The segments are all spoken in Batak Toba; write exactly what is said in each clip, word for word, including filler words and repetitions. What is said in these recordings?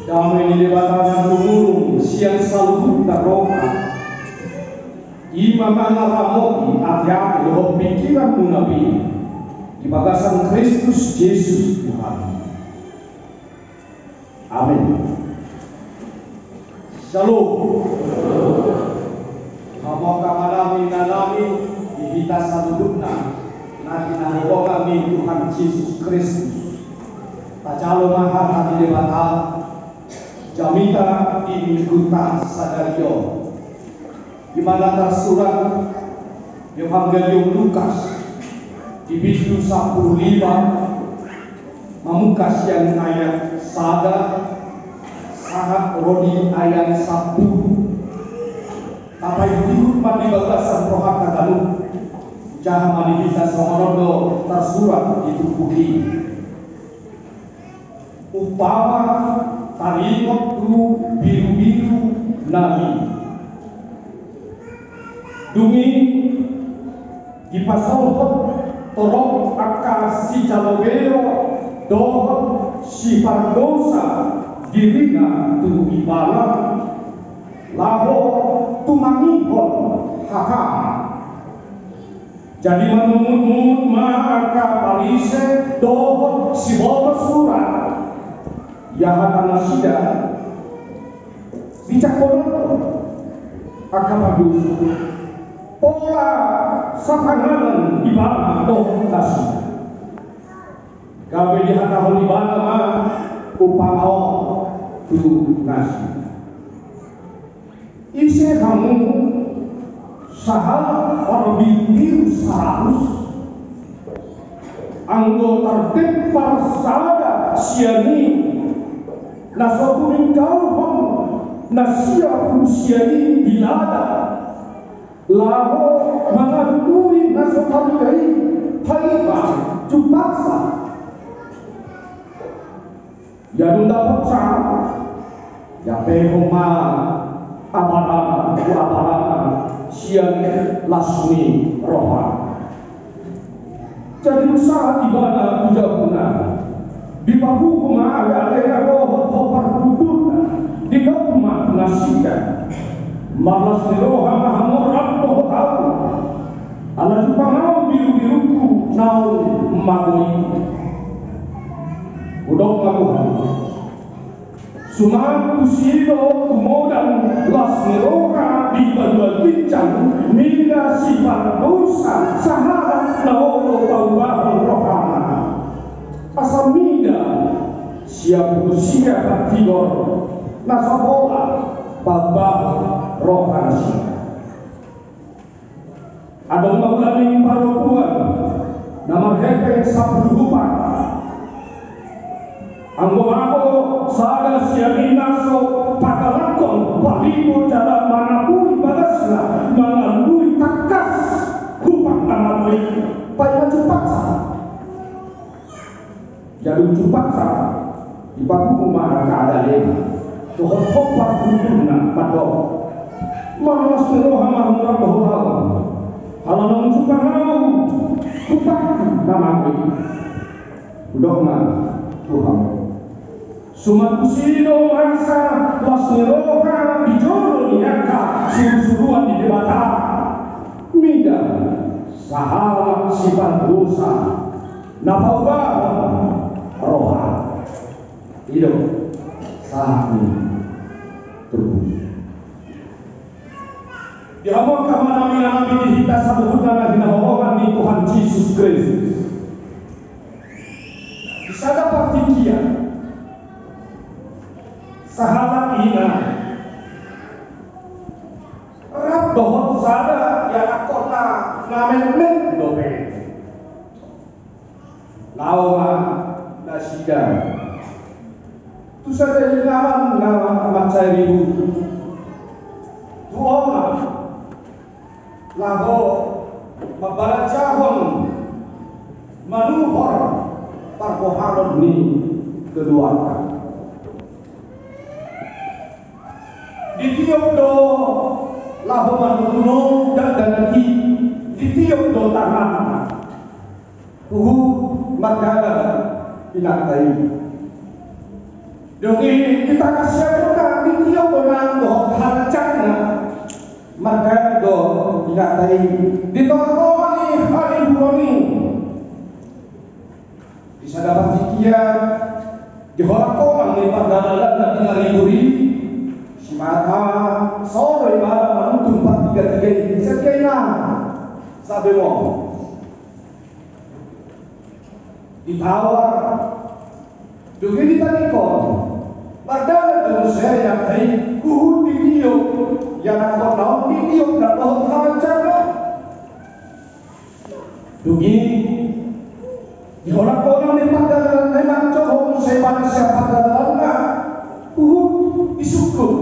Dame ni Debata na tumurung sian saluhutna roha, i ma mangaramoti ateate dohot pingkiranmuna be di bagasan Kristus Jesus Tuhan. Amin. Syalom. Hamu angka amanami, inanami, di hita saluhutna na hinaholongan ni Tuhan Jesus Kristus. Tajalo ma hata ni Debata, jamita di Mingguta sadari on, di mana tarsurat di Evangelium Lukas di bindu sampulu lima, mamungka sian ayat sada sahat ro di ayat sampulu. Tapaihutihut ma di bagasan rohanta ganup, jaha ma di hita songon on do tarsurat di turpuk i. Umpama taringot tu birubiru na lim. Dung i dipasolhot torop angka sijalo beo dohot sipardosa dirina tu ibana, laho tumangihon hahana. Jadi manungutnungut ma angka Parise dohot siboto surat, ia hata nasida, dicakkonon angka pardosa, pola sapanganan ibana dohot nasida. Gabe dihatahon ibana ma umpama on tu nasida. Ise hamu sahalak parbirubiru saratus, anggo tardempar sada sian i na so huringgalhon na sia pulu sia i di lada, laho mangalului na so tarida i, haiba jumpangsa. Ia dung dapotsa, ia pe homa abarana tu abarana sian las ni roha. Jadi dung sahat ibana tu jabuna, dipahuhut ma ale-alena dohot hombar hundulna, didok ma tu nasida: Marlas ni roha ma hamu rap dohot ahu, ala jumpang ahu birubirungku naung mago i. Hudok ma tu hamu, suman tusi do tumodang las ni roha di banua ginjang mida sipardosa sahalak na olo paubahon rohana, asa mida sia pulu sia partigor na so pola paubahon roha nasida. Adong ma ulaning parrobuan na marhepeng sampulu hupak. Anggo ahu sada sian i na so pagalangkon palibur jala manapui bagasna mangalului tangkas hupak na mago i, paima jumpangsa. Jadi jumpangsa, dipahuhut ma angka ale-alena dohot hombar hundulna mandok: Marlas ni roha ma hamu rap dohot ahu, ala naung jumpang ahu hupakku na mago i. Hudok ma tu hamu, suman tusi do masa las ni roha di jolo ni angka surusuruan ni Debata, mida sahalak sipardosa na paubahon roha. I do sahat ni turpuk i. Di hamu angka amanami, inanami, di hita saluhutna na hinaholongan ni Tuhan Jesus Kristus, di sada partingkian, sahalak ina rap dohot sada ianakhonna na metmet dope. Laho ma nasida tu sada inganan na mansai ribu, tu omak, laho mambalanjahon manuhor parbohalon ni keluarga. Ditiop do laho manurunun dakdanak i, ditiop do tanganna. Huhut mardalan inanta i. Dung i, di tangkas siamun na, ditiop do nang dohot halak jangna. Mardalan do inanta i di tonga-tonga ni haliburon i. Di sada partingkian, di holan-holan ni pardalanan na di halibur i, sipata saur do ibana manuntun partiga-tiga i. Sadia inanta? Sabe mo. Ditawar. Dung i ditangihon. Mardalan do muse inanta i, huhut ditiop ianakhonna on, ditiop nang dohot halak jangna. Dung i, di holan-holan ni pardalanan i mancohor muse ibana sian pardalanan na, huhut disungkun.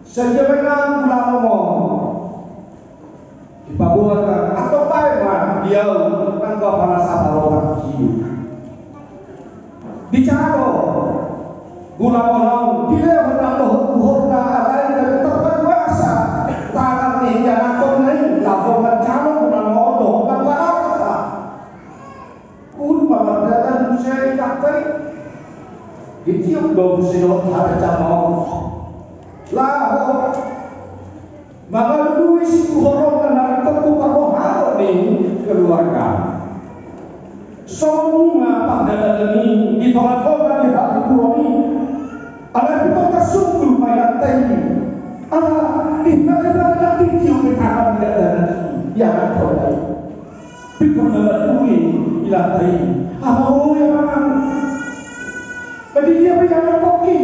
Sadia ma inanta gulamuna on? Dipaboa nang, antong baen ma di ahu nang apala saparopat kilo. Dijalo gulamuna on, dilehon nang dohot uhurna, alai gabe tarpakuasa tangan ni ianakhonna i laho manjalo gulamuna on dohot mangalangka. Huhut ma mardalan muse inanta i. Ditiop do muse dohot halak jangna on laho mangalului situhoronna na ringkot tu parrohaon ni keluarga. Songon i ma pardalanan i di tonga-tonga ni haliburon i. Alai pintor tarsungkun ma inanta i. Ala, di na ditiop i tangan ni dakdanak i, ianakhonna i. Pintor mangalului inanta i. Amang, oi amang. Di dia pe ianakhonki?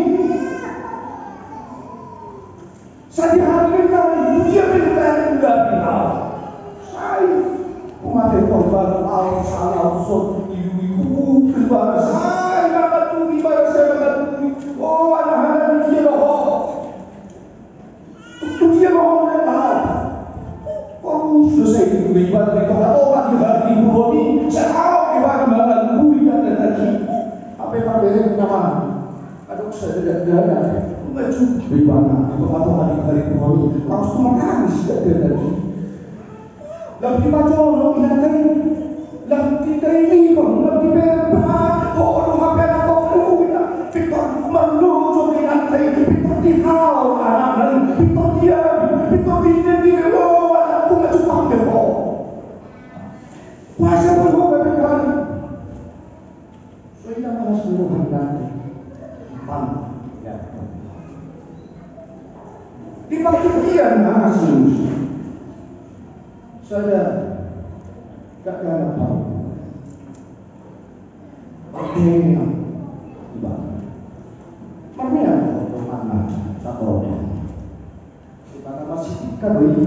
Sadia hami tadi, dia pe tadi udah kenal. Sai, ku mate korban, au salah, au son, ibu-ibu, ibana sai mangalului, ibana sai mangalului. O, anak-anak ni dia dohot. Tu dia ma on na tahu. Kok khusus saya itu ibarat di kota-kota di haliburon i, saya tahu ibarat mana bui dan lagi. Apa yang pakai nama? Ada saya tidak ada. Nggak cukup ibarat di kota-kota di haliburon i. Harus cuma kami sudah ada lagi. Lam dipajolo inanta i, lam ditaimihon, lam dibereng, ho do hape anakmu, inna. Pintor marlojo inanta i, pintor dihaol anakna i, pintor diabi, pintor didengdeng, o anakku, nga jumpang be ho. Puasa pun ho gabe kali. So, inna ma suruhan inanta i. Pan, ya. Di partingkian na asi muse. Sada dakdanak hau. Marmeam ibana. Marmeam do donganna satorop. Sipata masitikka do i.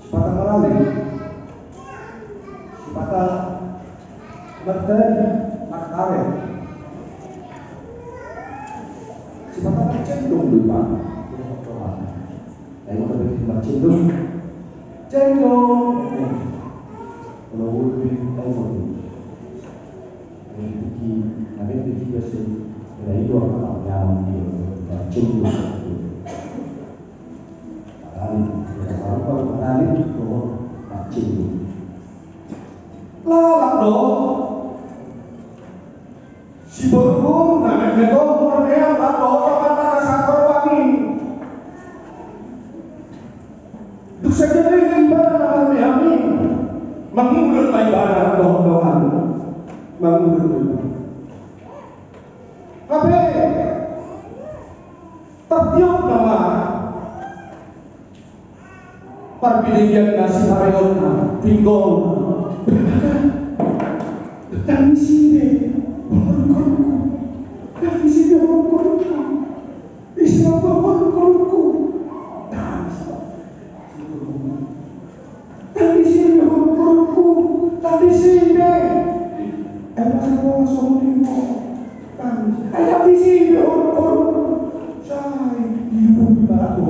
Sipata marale. Sipata martari, martare. Sipata marcendong do ibana. Ai maka berarti marcendong. Cendong. Kalau ulbi, ai mau. Ai tiki, nabe tiki biasa. Nah, itu apa namanya? Marcendong. Matali, ya, baru, baru matali, oh, marcendong. Lalap do. Si boru-boru na meme do, marmeam, lalap do, lalap do, lalap do. Dung sadia do ibana na marmeam i, mangudut ma ibana dohot dongan. Mangudut ma ibana. Hape tartiop nama. Parbidean na sipareonna, pinggol. Tangisi be, horongku. Tangisi be, horongku. Isi horongku. Tangisi. Tangisi be, horongku. Tangisi be. Emang siapa langsung di mau? Tangisi. Ayo, tangisi be, horongku. Sai, ibu, ibu, ibu.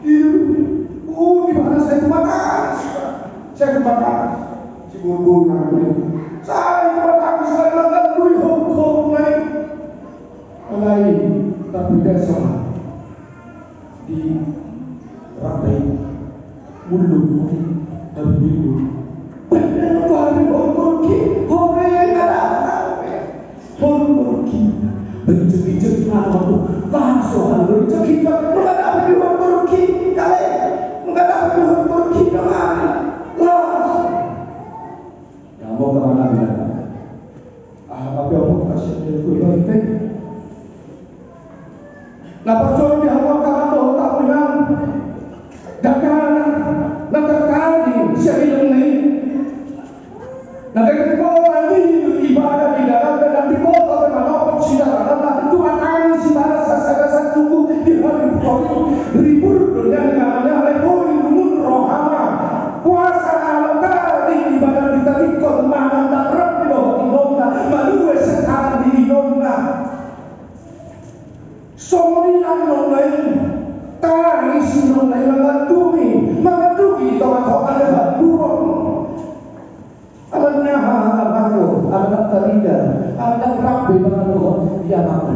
Iya, oh, di mana saya tumatangis? Saya tumatangis. Si boru-boru na meme. Saya tumatangis, saya tumatangis, horongku, horongku. Alai, tapi biasa. Di rambai. Mulu. Tapi mulu. Benar, horongku, horongku. Horongku. Ijek-ijek, anu, anu, langsung, anu, ijek-ijek, nunga dapot di uhum borungki, kale, nunga dapot di uhum borungki, nunga, langsung. Ya, mau kemana dia? Ah, tapi aku kasih dia tuh, baik, baik. Na parjolo di hamu angka amang dohot inang, dangkanan na tartagi sian inongna i. Na gabe pola ni ibadah di dalan, dan di pola pe manopot sidalananna, tu hatani sibana sasada satubu di hari tori, ribur do nian ingananna, alai boi lungun rohana. Puasa ala tagi ibadah ditagihon manang ndang rap dohot inongna, malua sian tangan ni inongna. Songon i nang inongna i, tangis inongna i mangandungi, mangandungi di tongatonga ni hamburon. Alana aha, amang, ala ndang tarida, ala ndang rap be mangan dohot di anakku.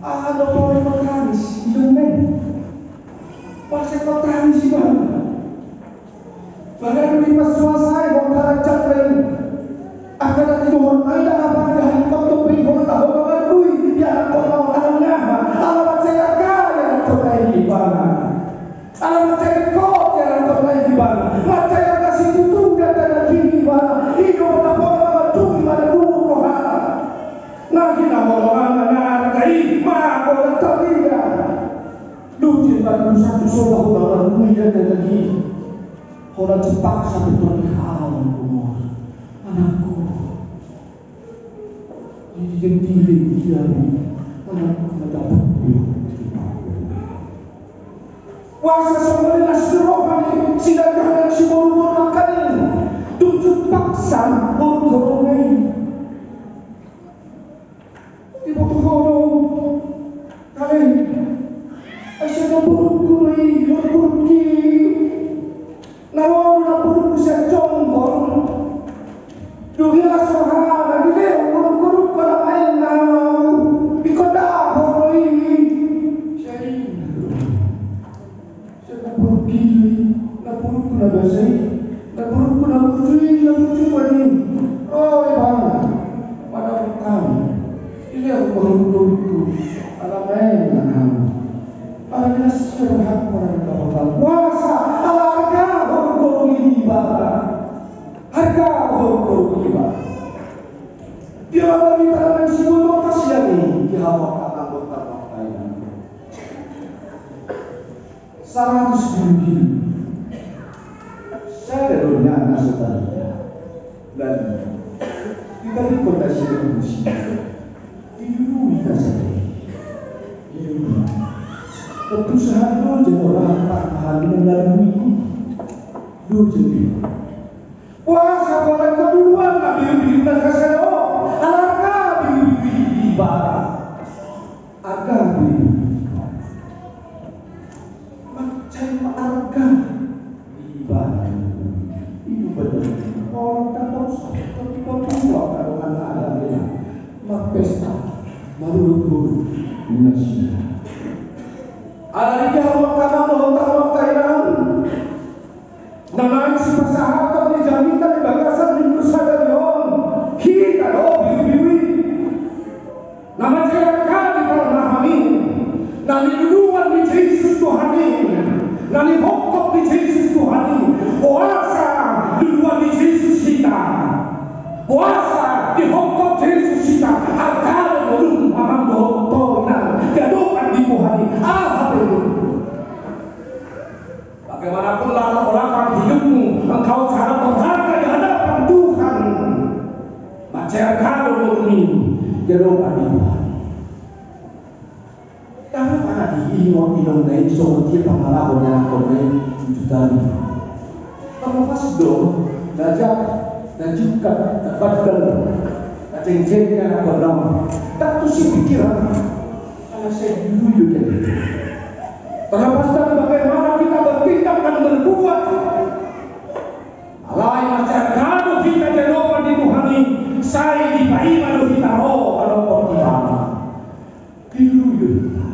Aha do pola tangis inongna i? Masa tangis ibana? Mangandung i, pas puasa i ho, karanjang pe i. Angka na tinuhor na i, ndang apala dihalingkot dope i, ho na ho mangandung i, di anakkonna on. Alana aha? Ala mansai arga i anakkonna i di ibana. Ala mansai dengkot i anakkonna i di ibana. Mansai arga situtu di anakkonna i di ibana. I do na pola mangandung i, mangandung rohana. Na hinaholonganna na arga i, mangko na tarida. Dung jala tu satu sola ho mangandung i, dia na lagi. Holan terpaksa betul di halam umur. Anakku. Dididing-diding dia, anakku, na dapat. Puasa songon i las ni roha ni si dangkanan, si boru-boru angka i. Dung terpaksa boru-boru i. Diboto ho do, kale, ai sian namborungku do i, namborungki. Na ro do namborungku sian jongjong. Dung i las rohana, dilehon godung-godung pala maen na au. Ingkon dapot do i. Sai. Sian namborungki do i, namborungku na basa i, namborungku na burju i, na burju i. Ro ibana, madapothon hami. Dilehon godung-godungku, ala maen na au. Ala las ni rohangku, ala dapotan. Puasa, ala argahon godung i di ibana. Argahon godung i di ibana. Dia ma barita na naeng siboto sian i, di hamu angka amang dohot inang. Saratus bilu-bilu. Sada do nian na so tarida. Lalu, ditalingkon nasida tu musik. Dilului nasida. Dilului. Tontu sahali do jala rahat tangan na dilului. Dua jam. Puasa, pola ingkon dilului bilu-bilu na sasada on. Ala arga bilu-bilu i di ibana. Arga bilu-bilu. Mansai ma arga di ibana. Ido badan. Pola ingkon puasa, tapi ingkon puasa, kalau kan ada dia. Marpesta, maruluk-uluk. Nasida. Ala ni dia, hamu angka amang dohot inang. Na naeng sipasahaton ni jamita di bagasan minggu sadari on, hita do bilu-bilu i. Na mansai arga di parmahan i, na niluluan ni Jesus Tuhan i, na nihophop ni Jesus Tuhan i. Boasa diluluan ni Jesus hita? Boasa dihophop Jesus hita? Arga do ngolum, amang dohot inang, di adopan ni Tuhan i. Aha pe i? Bagaimanapun latar belakang hidupmu, engkau sangat berharga di hadapan Tuhan. Mansai arga do ngolum i di adopan ni Tuhan. Dang apala diingot inongna i songon dia pangalaho ni anakkonna i tujuh tali. Tarlepas do na jat, na jungkat, na bandal, na jengkel ni anakkonna on, ndang tusi pikiranna. Ala sai dilului do i. Terlepas dari bagaimana kita bertindak dan berbuat, alai mansai arga do hita di adopan ni Tuhan i, sai dipaima do hita ro adopan ni Tuhan. Dilului do hita.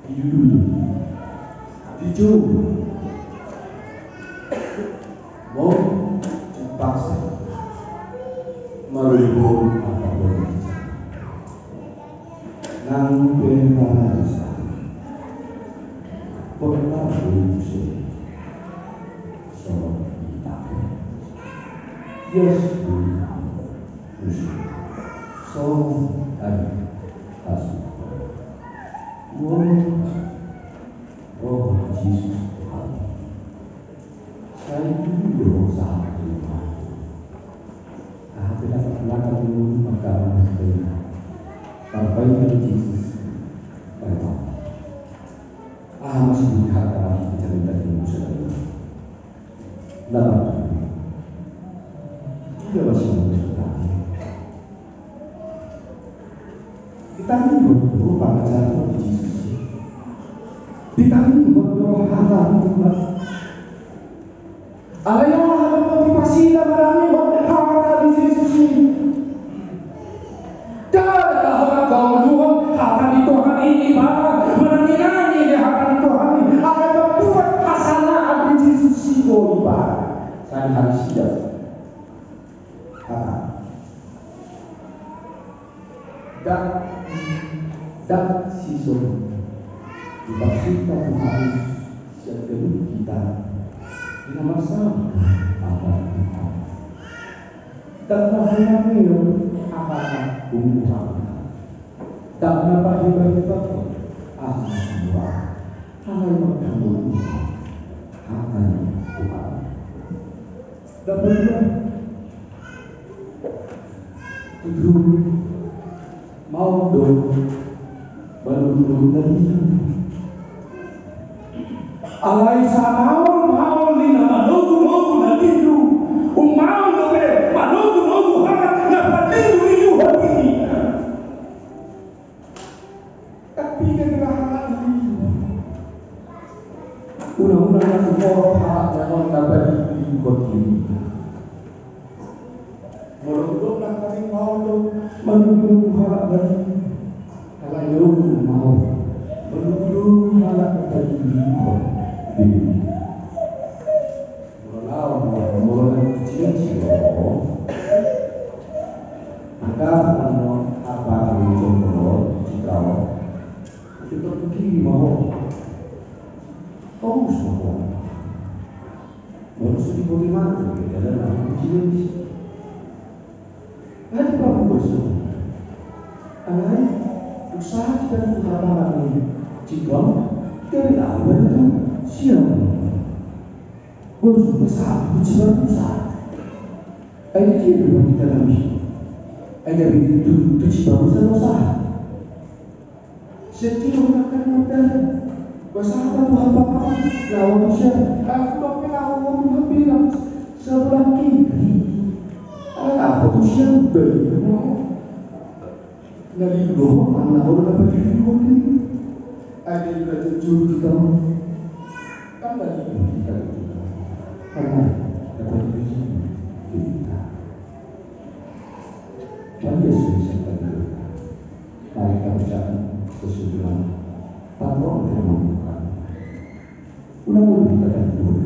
Dilului do hita. Dijou. Mau terpaksa. Maruluk-uluk. Yes. Songon ari Paskah. Roh, roh ni Jesus Tuhan. Sai tutu do sahat tu Tuhan. Aha pe na pernah kami mengkabangan kita. Sampai ke Jesus. Baik. Aha masih di hati kami kita minta di musuh. Lalu, dia masih mengusung kami. Di tangan Tuhan, rupa ajar Tuhan Jesus. Di tangan Tuhan, roh hata Tuhan. Alai aha do motivasi na manangihon hata ni Jesus i? Ndada hona gaul dohot hata ni Tuhan i ibana, manangi-nangi di hata ni Tuhan i, alai mambuat hasalahan di Jesus i do ibana. Sahali-hali siap. Hata. Ndang, ndang sison. Dipaksita Tuhan sian ganup hita. Di na marsahit hata Tuhan. Ndang na hurang nio hata Tuhan. Ndang na pahibahibahon hata Tuhan. Alai mangkaholongi hata Tuhan. Dapat dia. Tutu, maol do manuhuk na biru. Alai samaol-maol ni na manogu-nogu na biru, ummaol dope manogu-nogu halak na padiru ni Tuhan i. Tapi gara-gara halak i, unang-unang na sumorop halak na on na padiru ni Tuhan i. Molo hudok nangkaning maol do manuhuk halak na i, alai unang maol manuhuk halak na padiru ni Tuhan i. Molo na, molo na cincin do. Angka mano apa ni jomblo citra o. Itu terpikir mau. Kau semua. Molo so diboto mano, dalan na cincin. Adi parubaso. Alai usaha kita tu harapan ni cikau. Dari awal tu siang. Gua sudah sabi tu cikau usaha. Ai dia dulu kita kami. Ai dia bikin tu tu cikau usaha usaha. Setiap makan makan. Usaha tu harapan. Lawan usaha. Aku dope lawan Tuhan bilang sebelah kiri. Alai apa tu siang beli? Na di dohot, na dohot na padiru ni Tuhan i. Ai dia na jujur tu Tuhan. Kan na di dohot hita tu Tuhan. Karena dapat uji kita. Mari ya sudah siapkan dulu. Mari kita ucapkan kesyukuran. Patron firman Tuhan. Unang molo hita dang dulu.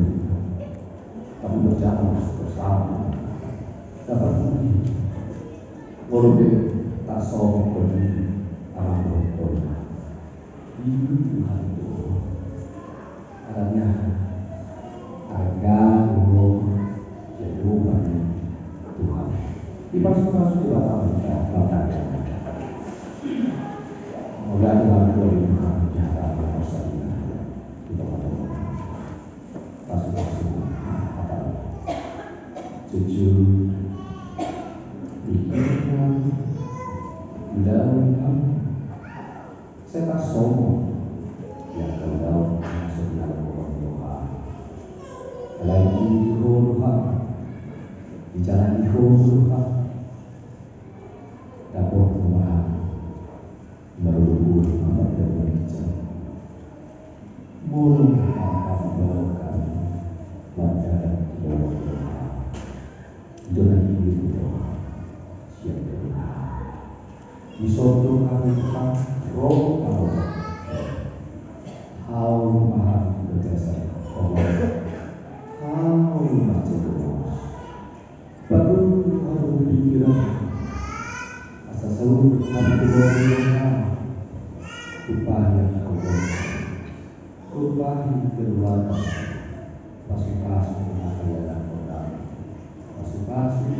Tapi berjalan bersama. Dapat budi. Molo pe tarsongon i, amang dohot ina. Di Tuhan i do. Alani aha? Arga do. Jadi, Tuhan. Dipasu-pasu Debata hita, Debata. Semoga Tuhan boleh Tuhan jaga perasaan kita. Kita berdoa. Pasu-pasu. Jujur. Pikirkan. Dalam. Sai tarsongon. Ia kau tahu, maksudnya lo orang tua. Alai di ho Tuhan. Dijalani ho Tuhan. Dapot Tuhan. Lalu luhur amat dan mengijau. Molo akan dibawa kami. Maka dibawa Tuhan. Itu lagi Tuhan. Siap Tuhan. Di sorga kami Tuhan, roh kami. Hau mahal gagasan. Hau macam. Patuduhon pikiran. Asa saut hami tu Tuhan. Tumpahi hami. Tumpahi keluarga. Pasu-pasu hami anak-anak. Pasu-pasu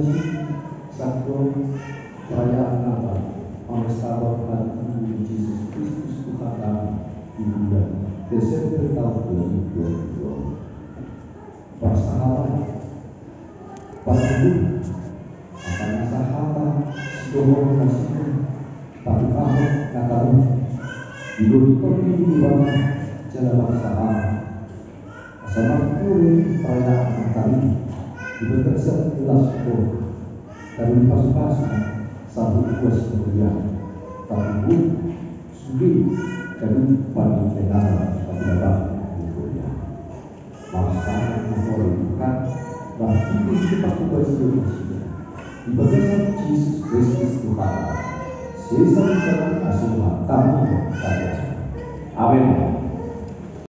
Minggu Natal, pesta Natal ni Jesus Kristus Tuhan nami di bulan Desember tahun dua ribu dua puluh dua. Parsahaton, partubu, angka na sahata, sidohonon nasida, patupahon na tabo, diboto ni Debata jala bangsa, asa marpudi perayaan Natal i di bagasan las ni roha, tabo ni pasupasu, sahat tu asi ni roha, tabo ni sude, tabo ni panitia na marpudi. Marsahat ma hita tu Tuhan, marhite-hite partubuan ni nasida, di bagasan Jesus Kristus Tuhan. Sesa mangkatai asoha tami. Amen.